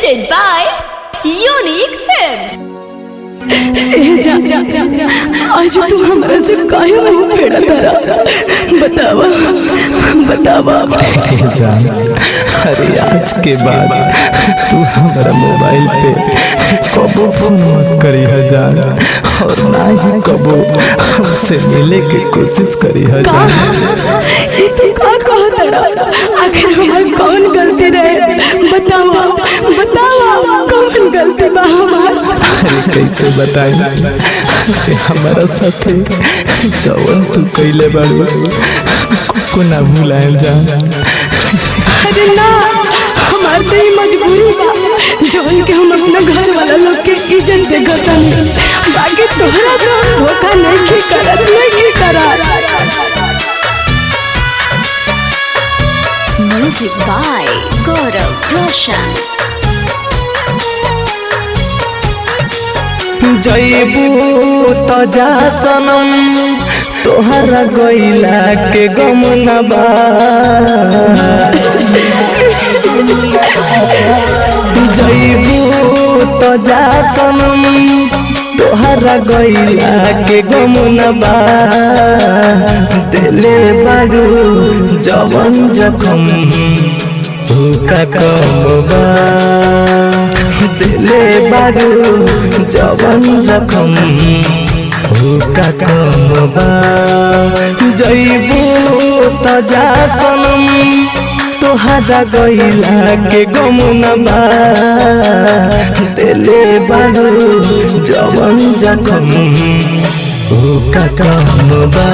Presented by Unique Films. ए जा आज तू हमरा से काहे मुंह फेरा तारा? बतावा, बतावा। जान, अरे आज के बाद तू हमारा मोबाइल पे कबो फोन मत करी है जान, और ना ही कबो हमसे मिले के कोशिश करी है का जान। ये तू का कह तारा? आखिर हमार कौन गलती रहे? बतावा, बतावा, कौन गलती बा हमार? अरे कैसे बताई, अरे हमारा साथे जवन तू कैले बाड़ू को ना भुलाएल जान। अरे ना, हमार तो ई मजबूरी बा जौन के हम अपना घर वाला लोग के इज्जत देखतानी, बाकी तोहरा तो हम धोखा नहीं की करत, नहीं की करत। Music by Gaurav Roshan. जईबू त जा सनम, तोहरा गईला के गम न बा। जईबू त जा सनम, तोहरा गईला के गम न बा। दिले बारू जवन जखम का कम बा, दिले बारू जवन जखम का कम बा। जईबू त जा सनम, तोहरा गईला के गम न बा। दिले बारू जवन जखम का कम बा,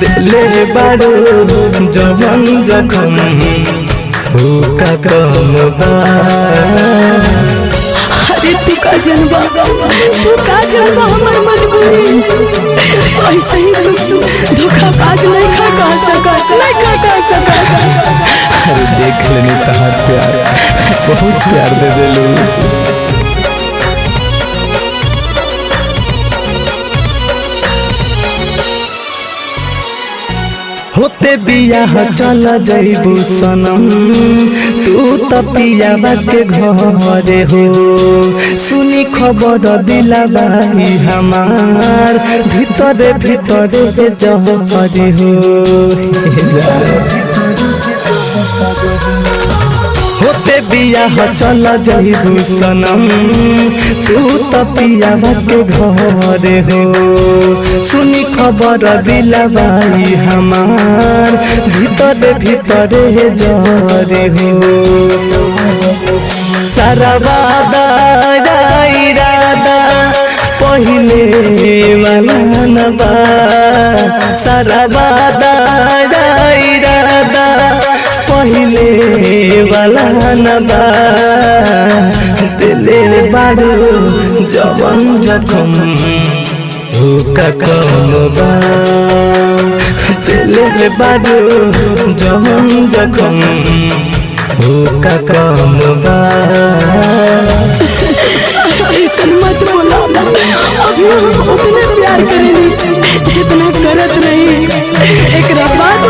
दिले बारू जवन जखम का कम बा। अरे तू का जनबा, तू का जनबा हमर मजबूरी? ऐसे ही तू धोखाबाज नहीं खा कह सकत, नहीं खा कह सकत। अरे देख लेनी तहार प्यार, बहुत प्यार दे देलू। होते बियाह चल जईबू सनम, तू त पियाबा के घरे हो। सुनी खबर दिलाबाई हमार, भीतरे भीतरे जहरे हो। होते बियाह चल जईबू सनम, तू त पियाबा के घरे हो। सुनी खबर दिलाबाई हमार, भीतरे भीतरे जरे हो। सारा वादा इरादा पहिले वाला न बा, सारा वादा इरादा पहिले वाला न बा। दिले बारू जवन जखम का कम बा, दिले बारू जवन जखम का कम बा। ऐसा मत बोला, अभी हम उतने प्यार करेनी जितना करत नहीं। एकरा बाद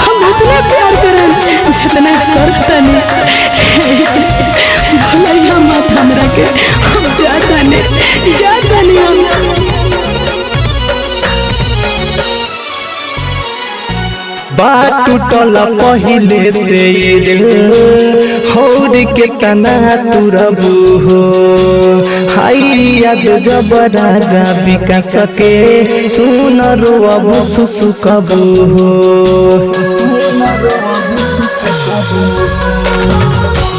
हम उतने प्यार करें जितना करतनी। ऐसे भुलैया मत हमरा के, हम जातानी, जातानी हम। बात टूटल पहिले से दिल हौर के तना तुरबू हो। हाई याद जब राजा बिका सके, सुन रोअबू सुसुकबू हो।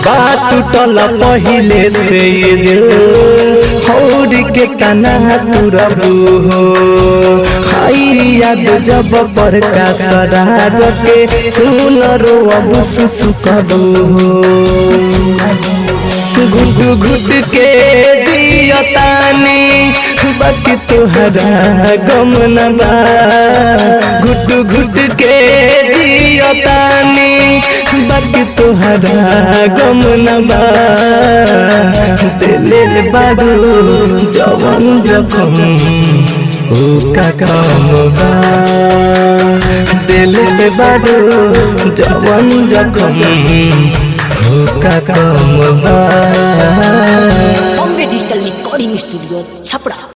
बात टूटल पहिले से दिल हौर के तना तुरबू हो। हाई याद जब पर का सराज के, सुन रोअबू सुसुकबू हो। घुट घुट के जियतानी बाकी तोहरा गम न बा, घुट घुट के जियतानी बाकी तोहरा गम न बा। दिले बारू जवन जखम का कम बा, दिले बारू जवन जखम का कम बा। Bombay digital recording studio Chhapra.